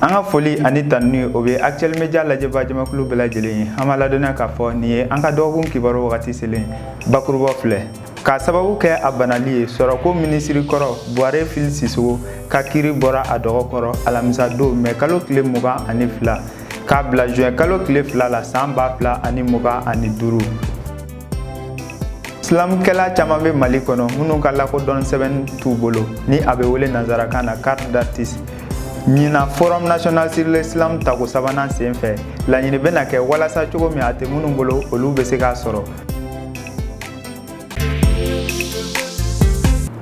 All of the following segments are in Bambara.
An ka foli ani tanuni, o bɛ Actuel Media lajɛba jamakulu bɛɛ lajɛlen ye. An b'a ladɔnniya k'a fɔ nin ye an ka dɔgɔkun kibaru wagati selen. Bakuruba filɛ: k'a sababu kɛ a banali ye, sɔrɔko minisiri kɔrɔ Buware Fili Sisogo ka kiiri bɔra a dɔgɔ kɔrɔ alamisa don, mɛ kalo tile 22, k'a bila juin kalo tile 2 la, san 2025. Slamkɛla caman bɛ Mali kɔnɔ minnu ka lakodɔn sɛbɛn t'u bolo, ni a bɛ wele nanzarakan na carte d'artiste. Ɲinan Forum national sur le slam tako sabanan sen fɛ, laɲini bɛna kɛ walasa cogo min a tɛ minnu bolo, olu bɛ se k'a sɔrɔ.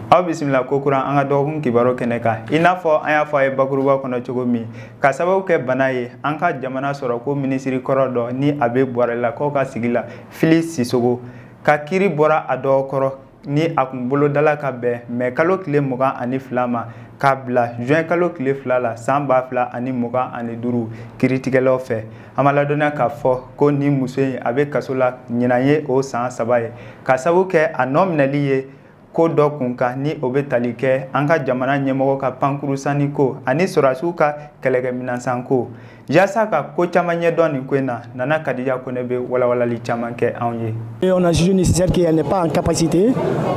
Aw bisimila kokura an ka dɔgɔkun kibaru kɛnɛ kan. I n'a fɔ an y'a fɔ a ye bakuruba kɔnɔ cogo min, ka sababu kɛ bana ye, an ka jamana sɔrɔko minisiri kɔrɔ dɔ, ni a bɛ Buwarelakaw ka sigi la, Fili Sisogo ka kiiri bɔra a dɔgɔkɔrɔ, ni a kun bolodala ka bɛn mɛ kalo tile 22 ma, k'a bila juin kalo tile 2 la, san 2025, kiiritigɛlaw fɛ. An b'a ladɔnniya k'a fɔ ko ni muso in, a bɛ kaso la ɲinan ye o san 3 ye, ka sababu kɛ a nɔ minɛli ye ko dɔ kun kan, ni o bɛ tali kɛ an ka jamana ɲɛmɔgɔ ka pankuru sanni ko ani sɔrɔdasiw ka kɛlɛkɛminɛnsan ko. Yaasa ka ko caman ɲɛdɔn nin ko in na, Nana Kadija Kone bɛ walawalali caman kɛ anw ye. Et on a jugé nécessaire qu'elle n'est pas en capacité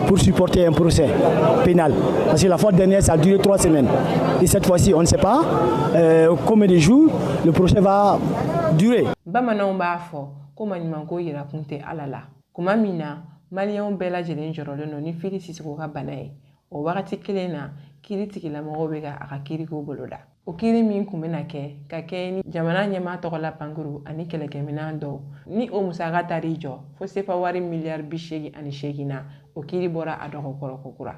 pour supporter un procès pénal. Parce que la fois dernière, ça a duré 3 semaines. Et cette fois-ci, on ne sait pas combien de jours le procès va durer. Bamananw b'a fɔ ko maɲumanko yirakun tɛ Ala la. Kuma min na Maliyɛnw bɛɛ lajɛlen jɔrɔlen don ni Fili Sisoko ka bana ye, o wagati kelen na, kiiri tigilamɔgɔw bɛ ka a ka kiiriko boloda. O kiiri min kun bɛna kɛ ka kɛ ni jamana ɲɛmaa tɔgɔ la pankuru ani kɛlɛkɛminɛn dɔw, ni o musaka taar'i jɔ fo sefa wari miliyari 88 na, o kiiri bɔra a dɔgɔkɔrɔ kokura.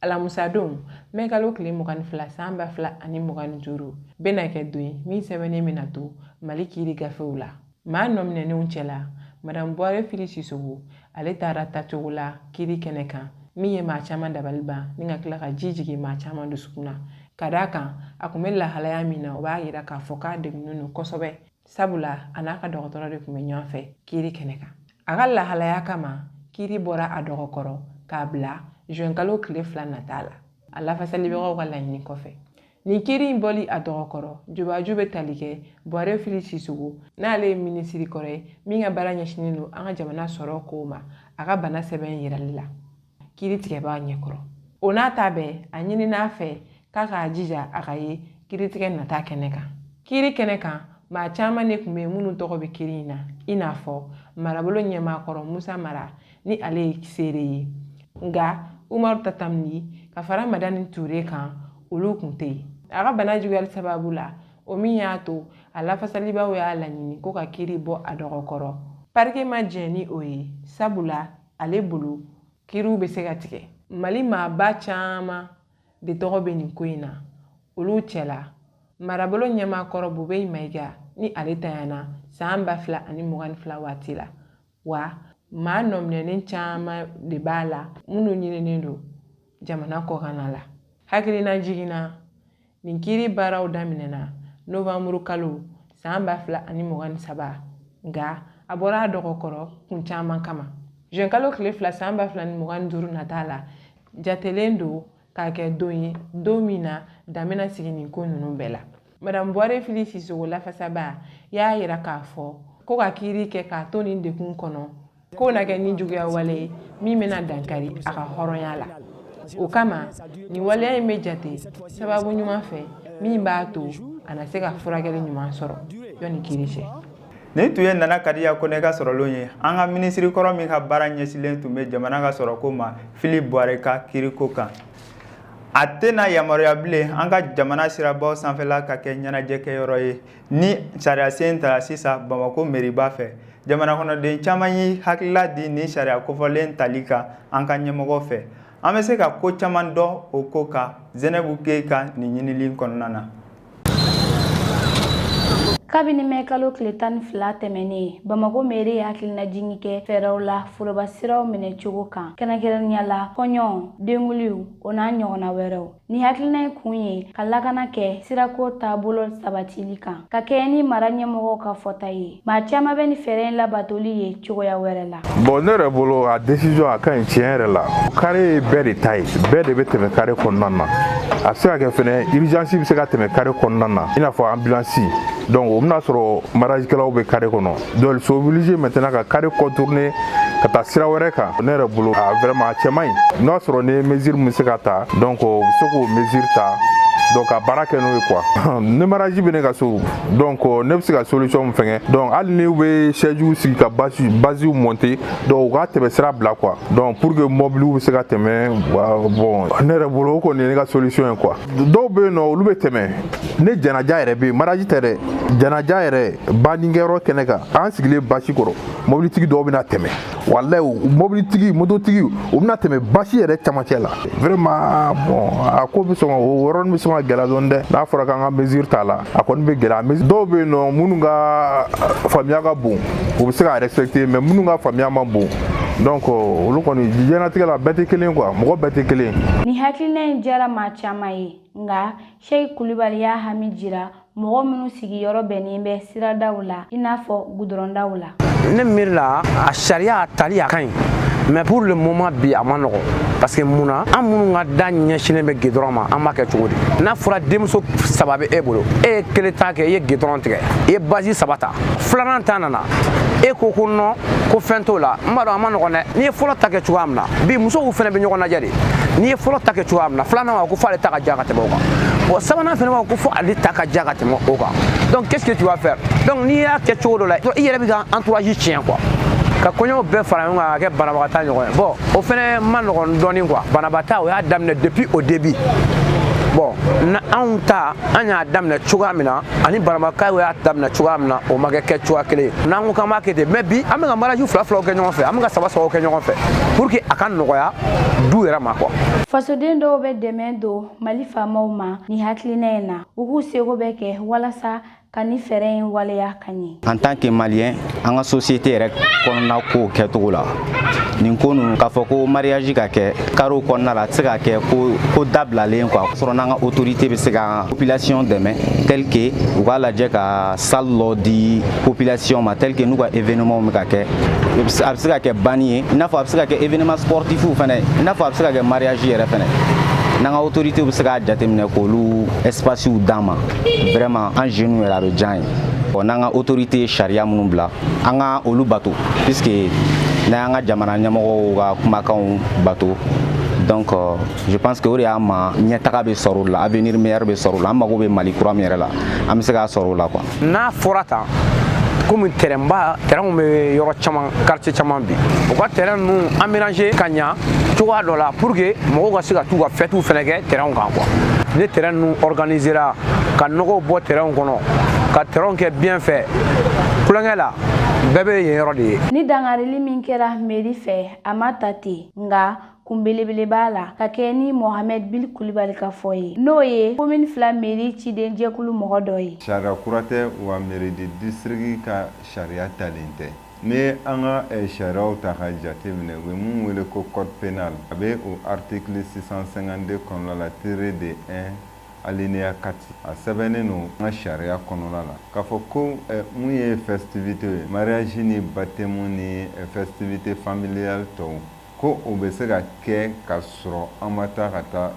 Alamusadon, mɛ kalo tile 22, san 2025, bɛna kɛ don ye min sɛbɛnnen bɛna to Mali kiiri gafew la. Maa nɔminɛnenw cɛla, Madame Buware Fili Sisogo, ale taara tacogo la kiiri kɛnɛ kan min ye maa caman dabali ban ni ka tila ka ji jigin maa caman dusukun na, ka d'a kan a kun bɛ lahalaya min na, o b'a yira k'a fɔ k'a degunnen don kosɛbɛ, sabula a n'a ka dɔgɔtɔrɔ de tun bɛ ɲɔgɔn fɛ kiiri kɛnɛ kan. A ka lahalaya kama, kiiri bɔra a dɔgɔkɔrɔ k'a bila juin kalo tile 2 nata la, a lafasalibagaw ka laɲini kɔfɛ. Nin kiiri in bɔli a dɔgɔkɔrɔ jubaju bɛ tali kɛ Buware Fili Sisogo, n'ale ye minisiri kɔrɔ ye min ka baara ɲɛsinnen don an ka jamana sɔrɔ kow ma, a ka bana sɛbɛn yirali la kiiri tigɛbaa ɲɛkɔrɔ. O n'a ta bɛɛ, a ɲinin'a fɛ k'a k'a jija a ka ye kiiritigɛ nata kɛnɛ kan. Kiiri kɛnɛ kan, maa caman de tun bɛ yen minnu tɔgɔ bɛ kiiri in na, i n'a fɔ marabolo ɲɛmaakɔrɔ Musa Mara, ni ale ye seere ye, nka Umaru Tatamni ka fara Madani Ture kan, olu kun tɛ yen. A ka bana juguyali sababu la, o min y'a to a lafasalibaw y'a laɲini ko ka kiiri bɔ a dɔgɔkɔrɔ, parike ma jɛn ni o ye, sabula ale bolo kiiriw bɛ se ka tigɛ. Mali maaba caman de tɔgɔ bɛ nin ko in na, olu cɛla marabolo ɲɛmaakɔrɔ Bubɛyi Mayiga, ni ale tanyana san 2022 waati la, wa maa nɔminɛnen caman de b'a la minnu ɲininen don jamana kɔkanna la. Hakilina jiginna, nin kiiri baaraw daminɛna novanburu kalo san 2023, nka a bɔra a dɔgɔkɔrɔ kun caman kama. Juin kalo tile 2, san 2025 nata la, jatelen don k'a kɛ don ye, don min na dan bɛna sigi nin ko ninnu bɛɛ la. Madame Buware Fili Sisogo lafasaba y'a yira k'a fɔ ko ka kiiri kɛ k'a to nin degun kɔnɔ, k'o na kɛ ni juguya wale ye min bɛna dankari a ka hɔrɔnya la. O kama, nin waleya in bɛ jate sababu ɲuman fɛ min b'a to a na se ka furakɛli ɲuman sɔrɔ yanni kiiri cɛ. Nin tun ye Nana Kadiya Kone ka sɔrɔlenw ye, an ka minisiri kɔrɔ min ka baara ɲɛsilen tun bɛ jamana ka sɔrɔko ma, Fili Buware ka kiiriko kan. A tɛna yamaruya bilen an ka jamana sirabaw sanfɛla ka kɛ ɲɛnajɛkɛyɔrɔ ye, ni sariyasen tara sisan Bamakɔ meriba fɛ. Jamana kɔnɔden caman y'i hakilila di nin sariya kofɔlen tali kan an ka ɲɛmɔgɔ fɛ. An bɛ se ka ko caman dɔn o ko kan Zenɛbu Keyi ka nin ɲinili kɔnɔna na. Kabini mɛ kalo tile 12 tɛmɛnen, Bamako mairie ye hakilinajigin kɛ fɛɛrɛw la foroba siraw minɛ cogo kan, kɛrɛnkɛrɛnnenya la kɔɲɔ, denkunliw, o n'a ɲɔgɔnna wɛrɛw. Ni hakilina in kun ye ka lakana kɛ sirako taabolo sabatili kan, ka kɛɲɛ ni mara ɲɛmɔgɔw ka fɔta ye. Maa caman bɛ ni fɛɛrɛ in labatoli ye cogoya wɛrɛ la. Bon, ne yɛrɛ bolo, a décision a ka ɲi tiɲɛ yɛrɛ la. Carré ye bɛɛ de ta ye, bɛɛ de bɛ tɛmɛ carré kɔnɔna na. A bɛ se ka kɛ fɛnɛ, urgence bɛ se ka tɛmɛ carré kɔnɔna na, i n'a fɔ ambulance. Donc o bɛna sɔrɔ mariage kɛlaw bɛ carré kɔnɔ, donc ils sont obligés maintenant ka carré contourner ka taa sira wɛrɛ kan. Ne yɛrɛ bolo, a vraiment a cɛ man ɲi. N'o y'a sɔrɔ ni mesure min bɛ se ka ta, donc u bɛ se k'o mesure ta, donc ka baara kɛ n'o ye quoi. Ni mariage bɛ ne ka so, donc ne bɛ se ka solution min fɛngɛ, donc hali ni u bɛ chaise sigi ka bâche monter, donc u ka tɛmɛ sira bila quoi, donc pour que mobiliw bɛ se ka tɛmɛ. Bon, ne yɛrɛ bolo, o kɔni ye ne ka solution ye quoi. Dɔw bɛ yen nɔ, olu bɛ tɛmɛ. Ne janaja yɛrɛ bɛ yen, mariage tɛ dɛ, janaja yɛrɛ, bannikɛyɔrɔ kɛnɛ kan, an sigilen bâche kɔrɔ, mobilitigi dɔw bɛna tɛmɛ. Walayi, mobilitigi, mototigi, u bɛna tɛmɛ bâche yɛrɛ camancɛ la. Vraiment, bon, a ko bɛ sɔn ka, o yɔrɔnin bɛ sɔn ka gɛlɛya dɔɔni dɛ. N'a fɔra k'an ka mesure t'a la, a kɔni bɛ gɛlɛya. Dɔw bɛ yen nɔ minnu ka faamuya ka bon, u bɛ se ka respecter, mais minnu ka faamuya man bon, donc olu kɔni, diɲɛlatigɛ la, bɛɛ tɛ kelen quoi, mɔgɔ bɛɛ tɛ kelen. Ni hakilina in diyara maa caman ye, nka Sɛki Kulibali y'a hami jira mɔgɔ minnu sigiyɔrɔ bɛnnen bɛ siradaw la, i n'a fɔ gudɔrɔndaw la. Ne miiri la, a sariya tali a ka ɲi, mais pour le moment bi a ma nɔgɔn, parce que mun na, an minnu ka da ɲɛsinnen bɛ goudron ma, an b'a kɛ cogo di? N'a fɔra denmuso saba bɛ e bolo, e ye kelen ta kɛ, i ye goudron tigɛ, i ye bâche saba ta, filanan ta nana, e ko ko non, ko fɛn t'o la. N b'a dɔn a ma nɔgɔn dɛ. N'i ye fɔlɔ ta kɛ cogoya min na, bi musow fana bɛ ɲɔgɔn lajɛ de. N'i ye fɔlɔ ta kɛ cogoya min na, filanan b'a ko f'ale ta ka diya ka tɛmɛ o kan. Bon, sabanan fana b'a ko fo ale ta ka diya ka tɛmɛ o kan. Donc qu'est-ce que tu vas faire? Donc n'i y'a kɛ cogo dɔ la, i yɛrɛ bɛ ka entourage tiɲɛ quoi, ka kɔɲɔw bɛɛ fara ɲɔgɔn kan ka kɛ banabagatɔ ɲɔgɔn ye. Bon, o fɛnɛ ma nɔgɔn dɔɔni quoi. Banabaatɔ, o y'a daminɛ depuis au début. Bon, na anw ta, an y'a daminɛ cogoya min na, ani banabagatɔ y'a daminɛ cogoya min na, o ma kɛ kɛ cogoya kelen ye. N'an ko k'an b'a kɛ ten, mais bi an bɛ ka mariage fila filaw kɛ ɲɔgɔn fɛ, an bɛ ka saba sabaw kɛ ɲɔgɔn fɛ pour que a ka nɔgɔya du yɛrɛ ma quoi. Fasoden dɔw bɛ dɛmɛ don Mali faamaw ma ni hakilina in na, u k'u seko bɛ kɛ walasa ka ni fɛɛrɛ in waleya ka ɲɛ. En tant que Malien, an ka société yɛrɛ kɔnɔna kow kɛcogo la, nin ko ninnu k'a fɔ ko mariage ka kɛ carréw kɔnɔna la, a tɛ se ka kɛ ko ko dabilalen quoi. Sɔrɔ n'an ka autorité bɛ se ka population dɛmɛ, tel que u k'a lajɛ ka salle dɔ di population ma, tel que n'u ka événement bɛ ka kɛ, a bɛ se ka kɛ banni ye, i n'a fɔ a bɛ se ka kɛ événement sportif fɛnɛ, i n'a fɔ a bɛ se ka kɛ mariage yɛrɛ fɛnɛ. N'an ka autorité bɛ se k'a jateminɛ k'olu espace d'an ma, vraiment, an jeunes yɛrɛ, a bɛ diya an ye. Bon, n'an ka autorité ye sariya minnu bila, an ka olu bato, puisque n'an y'an ka jamana ɲɛmɔgɔw ka kumakanw bato, donc je pense que o de y'a ma ɲɛtaga bɛ sɔrɔ o la, avenir meilleur bɛ sɔrɔ o la. An mago bɛ Mali kura min yɛrɛ la, an bɛ se k'a sɔrɔ o la quoi. N'a fɔra tan, komi terrain ba, terrain bɛ yɔrɔ caman, quartier caman bi, u ka terrain ninnu aménager ka ɲa cogoya dɔ la pour que mɔgɔw ka se ka t'u ka fêtes fɛnɛ kɛ terrain kan quoi. Ni terrain ninnu organisera, ka nɔgɔw bɔ terrain kɔnɔ, ka terrain kɛ bien fɛ, kulonkɛ la, bɛɛ bɛ yen yɔrɔ de ye. Ni dangarili min kɛra mairie fɛ, a ma ta ten, nka kun belebele b'a la, ka kɛ ni Mohamed Bil Kulibali ka fɔ ye, n'o ye commune 2 mairie cidenjɛkulu mɔgɔ dɔ ye. Sariya kura tɛ wa, mairie de district ka sariya talen tɛ. Ni an ka sariyaw ta ka jate minɛ, u bɛ mun wele ko code pénal, a bɛ o article 652 kɔnɔna la, tiré de 1 alinéa 4, a sɛbɛnnen don an ka sariya kɔnɔna la k'a fɔ ko mun ye festivité ye, mariage ni baptême ni festivité familiale tɔw, ko o bɛ se ka kɛ ka sɔrɔ an ma taa ka taa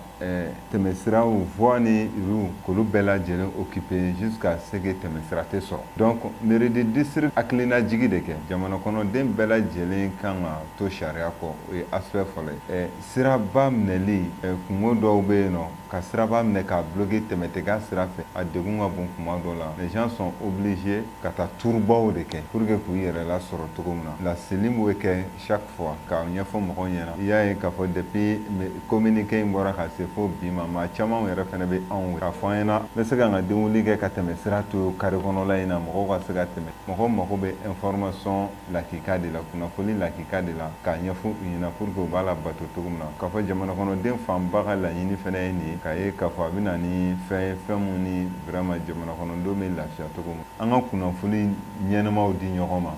tɛmɛsiraw, voie ni rue, k'olu bɛɛ lajɛlen occuper jusqu'à ce que tɛmɛsira tɛ sɔrɔ. Donc mairie de district hakilinajigi de kɛ, jamana kɔnɔden bɛɛ lajɛlen kan ka to sariya kɔ. O ye aspect fɔlɔ ye. Siraba minɛli, kungo dɔw bɛ yen nɔ, ka siraba minɛ k'a bloquer, tɛmɛ tɛ k'a sira fɛ, a degun ka bon. Kuma dɔw la, les gens sont obligés ka taa turubaw de kɛ pour que k'u yɛrɛ lasɔrɔ cogo min na. Laseli bɛ kɛ chaque fois k'a ɲɛfɔ mɔgɔw ɲɛna. I y'a ye k'a fɔ depuis communiqué in bɔra ka se fo bi ma, maa caman yɛrɛ fana bɛ anw k'a fɔ an ɲɛna n bɛ se ka n ka denkundi kɛ ka tɛmɛ sira to carré kɔnɔla in na, mɔgɔw ka se ka tɛmɛ. Mɔgɔw mago bɛ information lakika de la, kunnafoni lakika de la, k'a ɲɛfɔ u ɲɛna pour que u b'a labato cogo min na. K'a fɔ jamana kɔnɔden fanba ka laɲini fana ye nin ye, k'a ye k'a fɔ a bɛ na ni fɛn ye, fɛn mun ni vraiment jamana kɔnɔdenw bɛ lafiya cogo min. An ka kunnafoni ɲɛnamaw di ɲɔgɔn ma,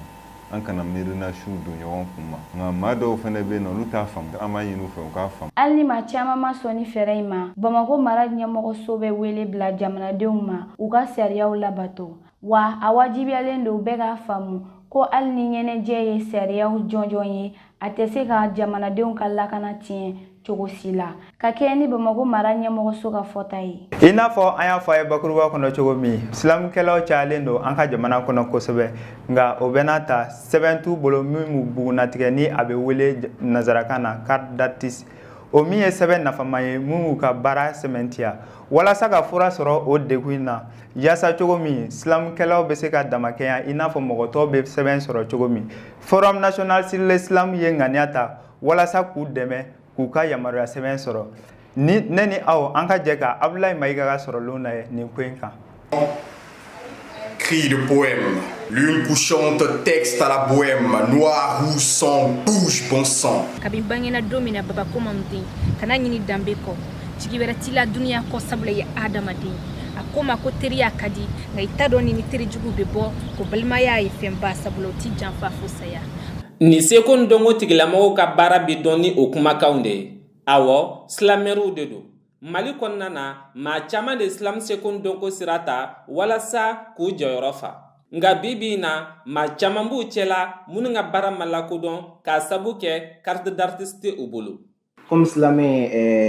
an kana miirina siw don ɲɔgɔn kun ma. Nka maa dɔw fana bɛ yen nɔ, olu t'a faamu, an b'a ɲini u fɛ u k'a faamu. Hali ni maa caman ma sɔn ni fɛɛrɛ in ma, Bamakɔ mara ɲɛmɔgɔso bɛ wele bila jamanadenw ma u ka sariyaw labato. Wa a wajibiyalen don bɛɛ k'a faamu ko hali ni ɲɛnajɛ ye sariyaw jɔnjɔn ye, a tɛ se ka jamanadenw ka lakana tiɲɛ cogo si la, ka kɛɲɛ ni Bamakɔ mara ɲɛmɔgɔso ka fɔta ye. I n'a fɔ an y'a fɔ a ye bakuruba kɔnɔ cogo min, slamkɛlaw cayalen don an ka jamana kɔnɔ kosɛbɛ, nka o bɛɛ n'a ta, sɛbɛn t'u bolo min b'u bugunnatigɛ ni a bɛ wele nansarakan na carte d'artiste, o min ye sɛbɛn nafama ye min b'u ka baara sɛmɛntiya. Walasa ka fura sɔrɔ o degun in na, yaasa cogo min slamkɛlaw bɛ se ka damakɛnya i n'a fɔ mɔgɔ tɔw bɛ sɛbɛn sɔrɔ cogo min, Forum national sur le slam ye ŋaniya ta walasa k'u dɛmɛ k'u ka yamaruya sɛbɛn sɔrɔ. Ni ne ni aw, an ka jɛ ka Abulayi Mayiga ka sɔrɔlenw lajɛ nin ko in kan. Cri de poème, lune couchante, texte à la bohème, noir ou sang, bouge bon sang. Kabi bangena don min na, baba ko ma den kana ɲini danbe kɔ, jigi wɛrɛ t'i la duniya kɔ, sabula i ye adamaden. A ko ma ko teriya ka di, nka i t'a dɔn ni teri jugu bɛ bɔ ko balimaya ye fɛnba, sabula o t'i janfa fo saya. Nin seko ni dɔnko tigilamɔgɔw ka baara bi dɔn ni o kumakanw de ye. Awɔ, slamɛriw de don. Mali kɔnɔna na, maa caman de slam seko ni dɔnko sira ta walasa k'u jɔyɔrɔ fa, nka bi bi in na, maa caman b'u cɛla minnu ka baara ma lakodɔn k'a sabu kɛ carte d'artiste tɛ u bolo. Komi slam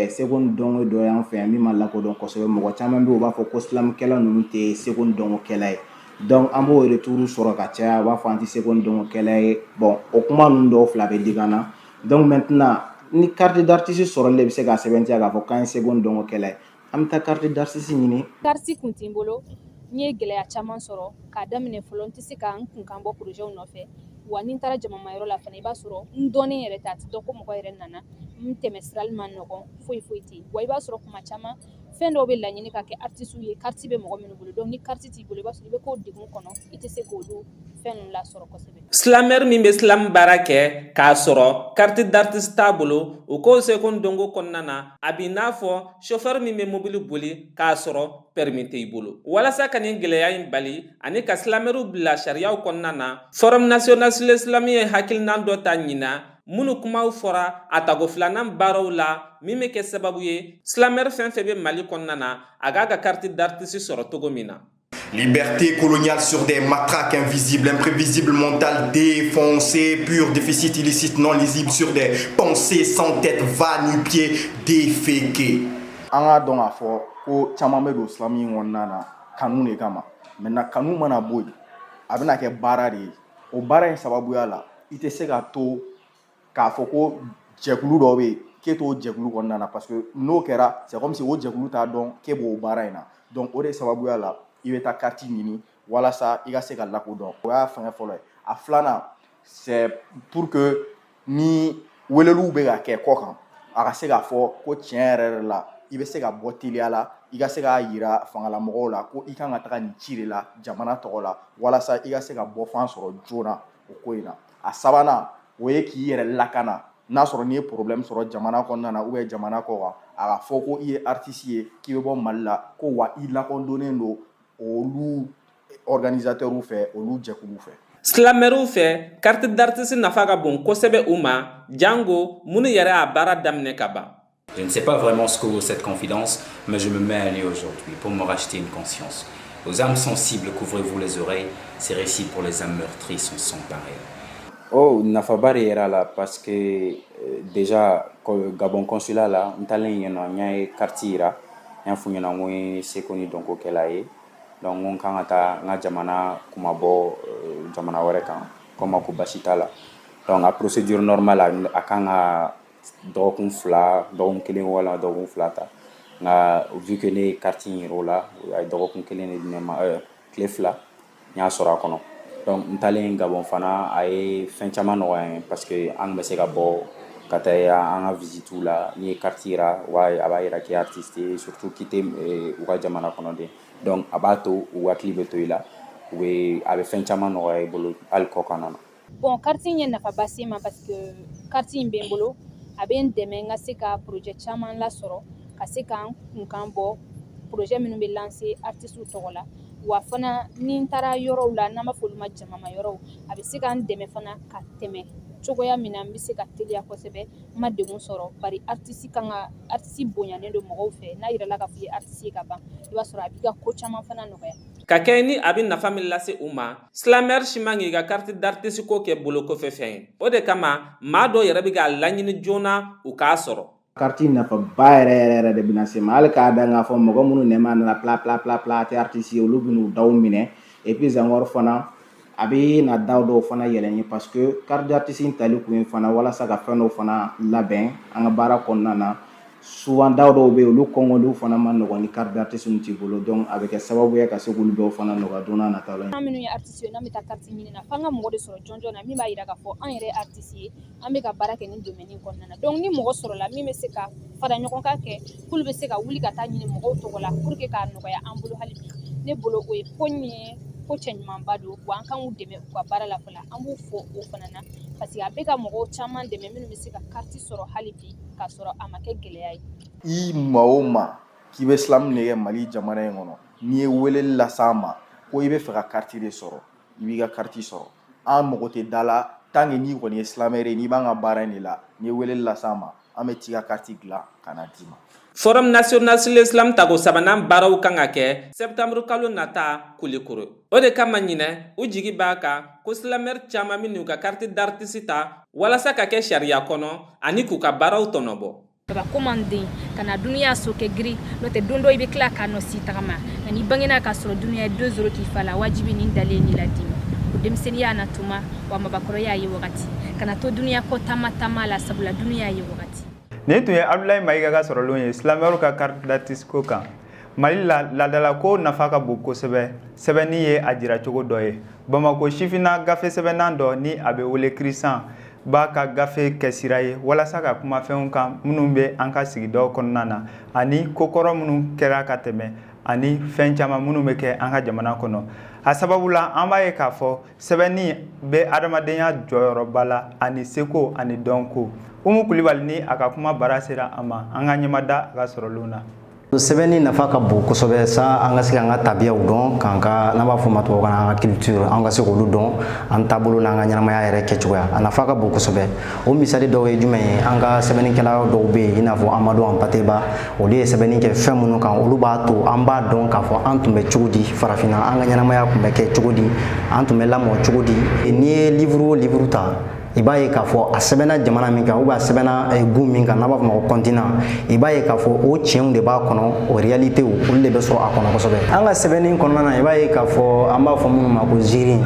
seko ni dɔnko dɔ y'an fɛ yan min ma lakodɔn kosɛbɛ, mɔgɔ caman bɛ yen, u b'a fɔ ko slamkɛla ninnu tɛ seko ni dɔnkokɛla ye. Donc an b'o retour sɔrɔ ka caya, u b'a fɔ an tɛ seko ni dɔnkokɛla ye. Bon, o kuma ninnu dɔw fila bɛ digi an na. Donc maintenant, ni carte d'artiste sɔrɔli de bɛ se k'a sɛbɛntiya k'a fɔ k'an ye seko ni dɔnkokɛla ye, an bɛ taa carte d'artiste ɲini. Carte kun tɛ n bolo, n ye gɛlɛya caman sɔrɔ. K'a daminɛ fɔlɔ, n tɛ se ka n kunkan bɔ projet nɔfɛ. Wa ni n taara jamamayɔrɔ la fana, i b'a sɔrɔ n dɔnnen yɛrɛ tɛ, a tɛ dɔn ko mɔgɔ yɛrɛ nana n tɛmɛ. Sirali ma nɔgɔn, foyi foyi tɛ yen. Wa i b'a sɔrɔ kuma caman, fɛn dɔw bɛ laɲini ka kɛ artiste ye, carte bɛ mɔgɔ minnu bolo. Donc ni carte t'i bolo, i b'a sɔrɔ i bɛ k'o degun kɔnɔ, i tɛ se k'olu fɛn ninnu lasɔrɔ kosɛbɛ. Slameur min bɛ slam baara kɛ k'a sɔrɔ carte d'artiste t'a bolo, o k'o seko ni dɔnko kɔnɔna na, a b'i n'a fɔ chauffeur min bɛ mobili boli k'a sɔrɔ permis tɛ i bolo. Walasa ka nin gɛlɛya in bali ani ka slameurw bila sariyaw kɔnɔna na, Forum national sur le slam ye hakilinan dɔ ta ɲina minnu kumaw fɔra a tago filanan baaraw la, min bɛ kɛ sababu ye slameur fɛn fɛn bɛ Mali kɔnɔna na, a k'a ka carte d'artiste sɔrɔ cogo min na. Liberté coloniale sur des matraques invisibles, imprévisible mental défoncé, pur déficit illicite non lisible sur des pensées sans tête, va nu-pied déféqué. An k'a dɔn k'a fɔ ko caman bɛ don slam in kɔnɔna na kanu de kama. Maintenant, kanu mana bɔ yen, a bɛna kɛ baara de ye. O baara in sababuya la, i tɛ se ka to k'a fɔ ko jɛkulu dɔ bɛ yen k'e t'o jɛkulu kɔnɔna na, parce que n'o kɛra, c'est comme si o jɛkulu t'a dɔn k'e b'o baara in na. Donc o de sababuya la, i bɛ taa carte ɲini walasa i ka se ka lakodɔn. O y'a fɛngɛ fɔlɔ ye. A filanan, c'est pour que ni weleliw bɛ ka kɛ kɔ kan, a ka se k'a fɔ ko tiɲɛ yɛrɛ yɛrɛ la, i bɛ se ka bɔ teliya la, i ka se k'a yira fangalamɔgɔw la ko i kan ka taga nin ci de la jamana tɔgɔ la, walasa i ka se ka bɔfan sɔrɔ joona o ko in na. A sabanan, o ye k'i yɛrɛ lakana. N'a sɔrɔ n'i ye problème sɔrɔ jamana kɔnɔna na ou bien jamana kɔ kan, a ka fɔ ko i ye artiste ye, k'i bɛ bɔ Mali la, ko wa i lakodɔnnen don olu organisateurs fɛ, olu jɛkuluw fɛ. Slameurw fɛ, carte d'artiste nafa ka bon kosɛbɛ u ma, jango minnu yɛrɛ y'a baara daminɛ ka ban. Je ne sais pas vraiment ce que vaut cette confidence, mais je me mets à nu aujourd'hui pour me racheter une conscience. Aux âmes sensibles, couvrez-vous les oreilles, ces récits pour les âmes meurtries sont sans pareil. Oh, nafaba de yɛrɛ la, parce que déjà Gabon consulat la, n taalen yen nɔ, n y'a ye carte yira, n y'a f'u ɲɛna n ko n ye seko ni dɔnkokɛla ye. Donc n ko n kan ka taa n ka jamana kumabɔ jamana wɛrɛ kan. Ko n ma ko basi t'a la. Donc a procédure normale, a kan ka dɔgɔkun 2, dɔgɔkun 1 wala dɔgɔkun 2 ta. Nka vu que ne ye carte in yir'o la, a ye dɔgɔkun 1 de di ne ma, tile 2, n y'a sɔrɔ a kɔnɔ. Donc n taalen Gabon fana, a ye fɛn caman nɔgɔya n ye, parce que an tun bɛ se ka bɔ Ka taa an ka visite la, n'i ye carte yira, a b'a yira k'i ye artiste ye, surtout k'i tɛ u ka jamana kɔnɔden. Donc a b'a to u hakili bɛ to i la, u bɛ a bɛ fɛn caman nɔgɔya i bolo hali kɔkan na. Bon, carte in ye nafaba se ma parce que carte in bɛ n bolo, a bɛ n dɛmɛ n ka se ka projet caman lasɔrɔ, ka se ka n kunkan bɔ projet minnu bɛ lancer artistes tɔgɔ la. Wa fana, ni n taara yɔrɔw la, n'an b'a fɔ olu ma jamama yɔrɔw, a bɛ se ka n dɛmɛ fana ka tɛmɛ cogoya min na n bɛ se ka teliya kosɛbɛ, n ma degun sɔrɔ. Bari artiste kan ka artiste bonyanen don mɔgɔw fɛ. N'a yirala k'a fɔ i ye artiste ye ka ban, i b'a sɔrɔ a b'i ka ko caman fana nɔgɔya. Ka kɛɲɛ ni a bɛ nafa min lase u ma, slameur si man k'i ka carte d'artiste ko kɛ bolokɔfɛ fɛn ye. O de kama maa dɔw yɛrɛ bɛ k'a laɲini joona u k'a sɔrɔ. Carte nafaba yɛrɛ yɛrɛ yɛrɛ de bɛna se ma. Hali k'a dan k'a fɔ mɔgɔ minnu nɛma nana pla pla pla pla a tɛ artiste ye, olu bɛn'u daw minɛ. Et puis encore fana, a bɛ na da dɔw fana yɛlɛ n ye, parce que carte d'artiste in tali kun ye fana walasa ka fɛn dɔw fana labɛn an ka baara kɔnɔna na. Souvent da dɔw bɛ yen, olu kɔngɔliw fana ma nɔgɔn ni carte d'artiste t'i bolo. Donc a bɛ kɛ sababu ye ka se k'olu dɔw fana nɔgɔya don n'a nataw la. An minnu ye artiste ye, n'an bɛ taa carte ɲini na, f'an ka mɔgɔ de sɔrɔ jɔnjɔn na min b'a yira k'a fɔ an yɛrɛ ye artiste ye, an bɛ ka baara kɛ nin domaine kɔnɔna na. Donc ni mɔgɔ sɔrɔla min bɛ se ka fara ɲɔgɔn kan kɛ k'olu bɛ se ka wuli ka taa ɲini mɔgɔw tɔgɔ la pour que k'a nɔgɔya an bolo hali bi, ne bolo o ye ko in ye ko cɛɲumanba don. Wa an kan k'u dɛmɛ u ka baara la fana, an b'u fo o fana na, parce que a bɛ ka mɔgɔw caman dɛmɛ minnu bɛ se ka carte sɔrɔ hali bi k'a sɔrɔ a ma kɛ gɛlɛya ye. I maa o maa k'i bɛ slam de kɛ Mali jamana in kɔnɔ, n'i ye weleli las'an ma ko i bɛ fɛ ka carte de sɔrɔ, i b'i ka carte sɔrɔ. An mago tɛ da la, tant que n'i kɔni ye slameur ye, n'i b'an ka baara in de la, n'i ye weleli las'an ma, an bɛ t'i ka carte dilan ka na d'i ma. Forum national sur le slam tago sabanan baaraw kan ka kɛ septembre kalo nata Kulikoro. O de kama ɲinɛ u jigi b'a kan ko slameur caman min'u ka carte d'artiste ta walasa ka kɛ sariya kɔnɔ ani k'u ka baaraw tɔnɔbɔ. Baba ko man den ka na duniya so kɛ giri, n'o tɛ don dɔ i bɛ tila k'a nɔ si tagama. Nka n'i bangena k'a sɔrɔ duniya ye 2 euros k'i fa la, wajibi nin dalen ni ladimi o denmisɛnninya na tuma wa mabakɔrɔya ye wagati kana to duniya kɔ taama taama la, sabula duniya ye wagati. Nin tun ye Abdoulaye Mayiga ka sɔrɔlenw ye slameur ka carte d'artiste ko kan. Mali la, laadalako nafa ka bon kosɛbɛ. Sɛbɛnni ye a jiracogo dɔ ye. Bamako sifinna gafe sɛbɛnnan dɔ ni a bɛ wele Christian b'a ka gafe kɛ sira ye walasa ka kuma fɛnw kan minnu bɛ an ka sigidaw kɔnɔna na, ani kokɔrɔ minnu kɛra ka tɛmɛ, ani fɛn caman minnu bɛ kɛ an ka jamana kɔnɔ. A sababu la, an b'a ye k'a fɔ sɛbɛnni bɛ adamadenya jɔyɔrɔba la, ani seko ani dɔnko. Umu Kulibali ni a ka kuma bara sera a ma, an ka ɲɛmada a ka sɔrɔlenw na. Sɛbɛnni nafa ka bon kosɛbɛ sa an ka se k'an ka tabiyaw dɔn, k'an ka, n'an b'a fɔ ma tubabukan na, an ka culture, an ka se k'olu dɔn, an taabolo n'an ka ɲɛnamaya yɛrɛ kɛcogoya. A nafa ka bon kosɛbɛ. O misali dɔw ye jumɛn ye? An ka sɛbɛnnikɛla dɔw bɛ yen, i n'a fɔ Amadu Hampâté Bâ, olu ye sɛbɛnni kɛ fɛn minnu kan, olu b'a to an b'a dɔn k'a fɔ an tun bɛ cogo di farafinna, an ka ɲɛnamaya tun bɛ kɛ cogo di, an tun bɛ lamɔ cogo di. N'i ye livre o livre ta, i b'a ye k'a fɔ a sɛbɛnna jamana min kan ou bien a sɛbɛnna gun min kan, n'a b'a fɔ ma ko continent, i b'a ye k'a fɔ o tiɲɛw de b'a kɔnɔ, o réalité olu de bɛ sɔrɔ a kɔnɔ kosɛbɛ. An ka sɛbɛnni kɔnɔna na, i b'a ye k'a fɔ an b'a fɔ minnu ma ko ziiri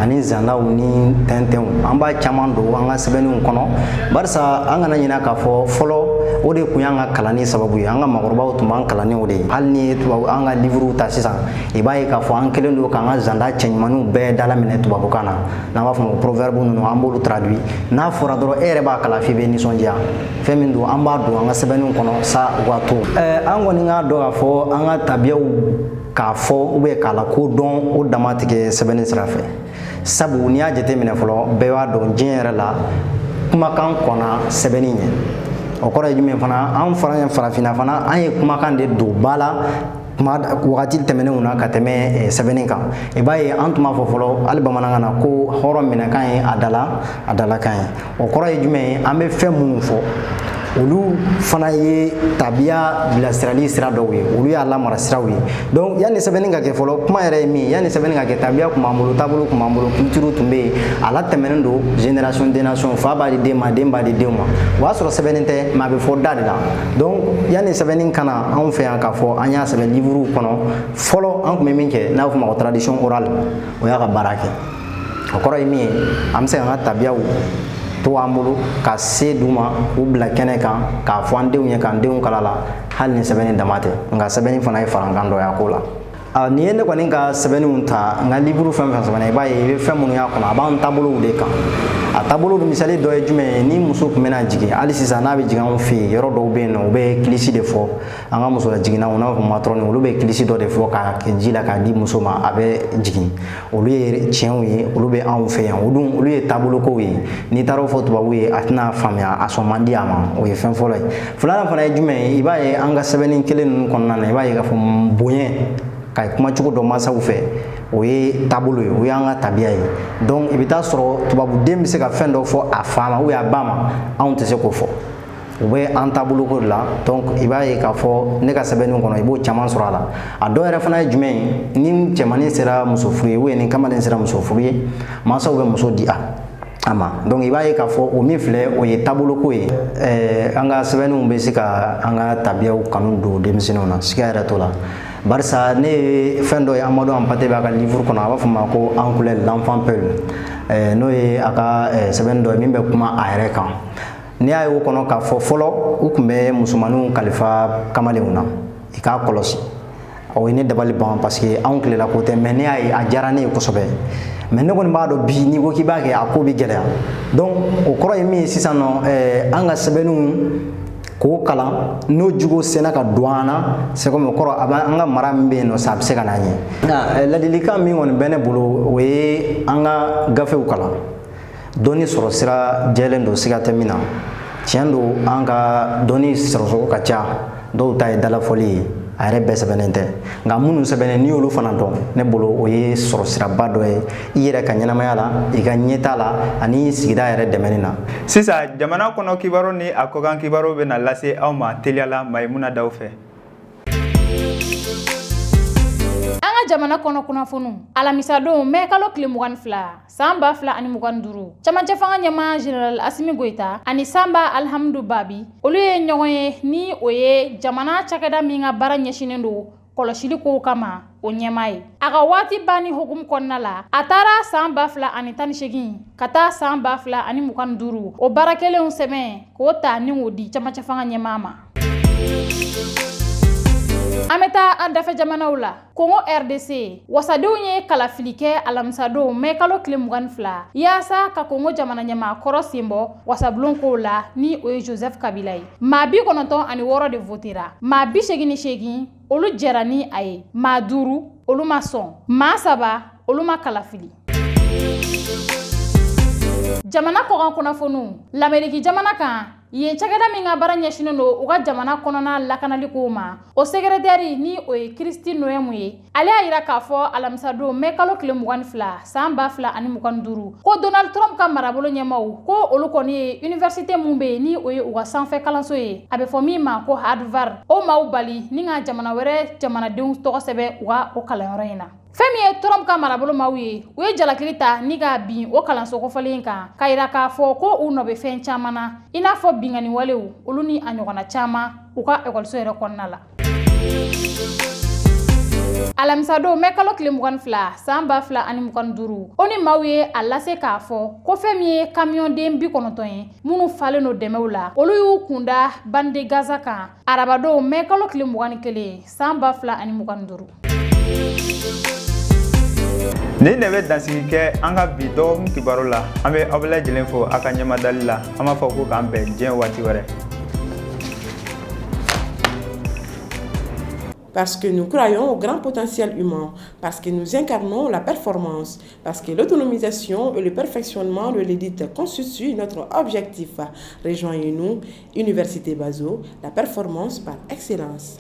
ani zandaw ni tɛntɛnw, an b'a caman don an ka sɛbɛnniw kɔnɔ, barisa an kana ɲinɛ k'a fɔ fɔlɔ o de tun y'an ka kalanni sababu ye. An ka maakɔrɔbaw tun b'an kalan ni o de ye. Hali ni ye tubabu an ka livre ta sisan, i b'a ye k'a fɔ an kɛlen don k'an ka zanda cɛɲumanninw bɛɛ dalaminɛ tubabukan na, n'an b'a fɔ ma ko proverbe ninnu, an b'olu traduit. N'a fɔra dɔrɔn, e yɛrɛ b'a kalan f'i bɛ nisɔndiya. Fɛn min don, an b'a don an ka sɛbɛnniw kɔnɔ sa u ka to an kɔni k'a dɔn k'a fɔ an ka tabiyaw k'a fɔ ou bien k'a la ko dɔn, o dama tigɛ sɛbɛnni sira fɛ. Sabu n'i y'a jateminɛ fɔlɔ, bɛɛ b'a dɔn diɲɛ yɛrɛ la, kumakan kɔnna sɛbɛnni ɲɛ. O kɔrɔ ye jumɛn fana? An fana farafinna fana, an ye kumakan de don ba la kuma wagati tɛmɛnenw na ka tɛmɛ sɛbɛnni kan. I b'a ye an tun b'a fɔ fɔlɔ hali bamanankan na ko hɔrɔn minɛkan ye a dala a dalakan ye. O kɔrɔ ye jumɛn ye? An bɛ fɛn minnu fɔ, olu fana ye tabiya bilasirali sira dɔw ye, olu y'a lamara siraw ye. Donc yanni sɛbɛnni ka kɛ fɔlɔ, kuma yɛrɛ ye min ye, yanni sɛbɛnni ka kɛ, tabiya tun b'an bolo, taabolo tun b'an bolo, culture tun bɛ yen, a latɛmɛnen don génération génération, fa b'a di den ma, den b'a di den ma. O y'a sɔrɔ sɛbɛnni tɛ, mais a bɛ fɔ da de la. Donc yanni sɛbɛnni ka na anw fɛ yan k'a fɔ an y'a sɛbɛn livre kɔnɔ, fɔlɔ an tun bɛ min kɛ, n'a bɛ f'o ma ko tradition orale, o y'a ka baara kɛ. O kɔrɔ ye min ye, an bɛ se k'an ka tabiyaw to an bolo ka se d'u ma, k'u bila kɛnɛ kan, k'a fɔ an denw ye, k'an denw kala la, hali ni sɛbɛnni dama tɛ. Nka sɛbɛnni fana ye farankan dɔ ye a ko la. N'i ye ne kɔni ka sɛbɛnniw ta, n ka livre fɛn fɛn sɛbɛnna, i b'a ye i bɛ fɛn minnu y'a kɔnɔ, a b'an taabolow de kan. A taabolo misali dɔ ye jumɛn ye? Ni muso tun bɛna jigin, hali sisan n'a bɛ jigin anw fɛ yen, yɔrɔ dɔw bɛ yen nɔ, u bɛ kilisi de fɔ. An ka musolajiginnaw n'a fɔ matrɔni, olu bɛ kilisi dɔ de fɔ k'a kɛ ji la k'a di muso ma, a bɛ jigin. Olu ye tiɲɛw ye, olu bɛ anw fɛ yan. O dun, olu ye taabolokow ye. N'i taara o fɔ tubabu ye, a tɛna faamuya, a sɔn man di a ma. O ye fɛn fɔlɔ ye. Filanan fana ye jumɛn ye? I b'a ye an ka sɛbɛnni kelen ninnu kɔnɔna na, i b'a ye k'a fɔ bonya ka kuma cogo dɔ mansaw fɛ, o ye taabolo ye, o y'an ka tabiya ye. Donc i bɛ taa sɔrɔ tubabuden bɛ se ka fɛn dɔ fɔ a fa ma ou a ba ma, anw tɛ se k'o fɔ. U bɛ an taabolo ko de la. Donc i b'a ye k'a fɔ ne ka sɛbɛnni kɔnɔ, i b'o caman sɔrɔ a la. A dɔw yɛrɛ fana ye jumɛn ye? Ni cɛmannin sera muso furu ye ou ni kamalen sera muso furu ye, mansaw bɛ muso di a ma. Donc i b'a ye k'a fɔ o min filɛ, o ye taaboloko ye. An ka sɛbɛnniw bɛ se ka an ka tabiyaw kanu don denmisɛnninw na, siga yɛrɛ t'o la. Barisa ne ye fɛn dɔ ye, Amadou Hampâté b'a ka livre kɔnɔ, a b'a fɔ ma ko En couleur, l'enfant peul, n'o ye a ka sɛbɛnni dɔ ye min bɛ kuma a yɛrɛ kan. N'i y'a ye o kɔnɔ k'a fɔ fɔlɔ u tun bɛ musomaninw kalifa kamalenw na, i k'a kɔlɔsi, o ye ne dabali ban, parce que anw tilela ko tɛ. Mais ne y'a ye, a diyara ne ye kosɛbɛ. Mais ne kɔni b'a dɔn bi, n'i ko k'i b'a kɛ, a ko bɛ gɛlɛya. Donc o kɔrɔ ye min ye sisan nɔ, an ka sɛbɛnniw k'o kalan, n'o jugu senna ka don an na, c'est comme o kɔrɔ a b'an ka mara min bɛ yen nɔ sa, a bɛ se ka na ɲɛ. Nka ladilikan min kɔni bɛ ne bolo, o ye an ka gafew kalan. Dɔnni sɔrɔ sira jɛlen don, siga tɛ min na. Tiɲɛ don, an ka dɔnni sɔrɔcogo ka ca. Dɔw ta ye dalafɔli ye, a yɛrɛ bɛɛ sɛbɛnnen tɛ. Nka minnu sɛbɛnnen, n'i y'olu fana dɔn, ne bolo o ye sɔrɔ siraba dɔ ye i yɛrɛ ka ɲɛnamaya la, i ka ɲɛta la, ani sigida yɛrɛ dɛmɛni na. Sisan, jamana kɔnɔ kibaru ni a kɔkan kibaru bɛ na lase aw ma teliya la Mayimuna Daw fɛ. An ka jamana kɔnɔ kunnafoniw, alamisadon mɛ kalo tile 22 san 2025, camancɛ fanga ɲɛmaa Général Assimi Goïta ani Sanba Alhamdu Babi, olu ye ɲɔgɔn ye ni o ye jamana cakɛda min ka baara ɲɛsinnen don kɔlɔsili kow kama, o ɲɛmaa ye. A ka waati banni hukumu kɔnɔna la, a taara san 2018 ka taa san 2025, o baara kelenw sɛbɛn k'o ta ni k'o di camancɛ fanga ɲɛmaa ma. An bɛ taa an dafɛ jamanaw la. Kongo RDC wasadenw ye kalafili kɛ alamisadon mɛ kalo tile 22 yaasa ka Kongo jamana ɲɛmaa kɔrɔ sen bɔ wasabulon kow la, ni o ye Joseph Kabila ye. Maa 96 de votera, maa 88 olu jɛra ni a ye, maa 5 olu ma sɔn, maa 3 olu ma kalafili. Jamana kɔkan kunnafoniw, Lameriki jamana kan, yen cakɛda min ka baara ɲɛsinnen don u ka jamana kɔnɔna lakanali kow ma, o secrétaire ni o ye Kristi Noem ye, ale y'a yira k'a fɔ alamisadon mɛ kalo tile 22 san 2025 ko Donald Trump ka marabolo ɲɛmaw ko olu kɔni ye université mun bɛ yen, ni o ye u ka sanfɛ kalanso ye, a bɛ fɔ min ma ko Harvard, o maaw bali ni ka jamana wɛrɛ jamanadenw tɔgɔ sɛbɛn u ka o kalanyɔrɔ in na. Fɛn min ye Trump ka marabolo maaw ye, u ye jalakili ta ni ka bin o kalanso kofɔlen kan, ka yira k'a fɔ ko u nɔ bɛ fɛn caman na, i n'a fɔ binkanni walew, olu ni a ɲɔgɔnna caman u ka ekɔliso yɛrɛ kɔnɔna la. Alamisadon mɛ kalo tile 22 san 2025, o ni maaw ye a lase k'a fɔ ko fɛn min ye kamiyɔnden 90 ye minnu falen don dɛmɛw la, olu y'u kunda bande de Gaza kan arabadon mɛ kalo tile 21 san 2025. Nin de bɛ dansigi kɛ an ka bi dɔgɔkun kibaru la. An bɛ aw bɛɛ lajɛlen fo aw ka ɲɛmadali la. An b'a fɔ ko k'an bɛn diɲɛ waati wɛrɛ. Parce que nous croyons au grand potentiel humain, parce que nous incarnons la performance, parce que l'autonomisation et le perfectionnement de l'élite constituent notre objectif. Rejoignez-nous, Université Bazo, la performance par excellence.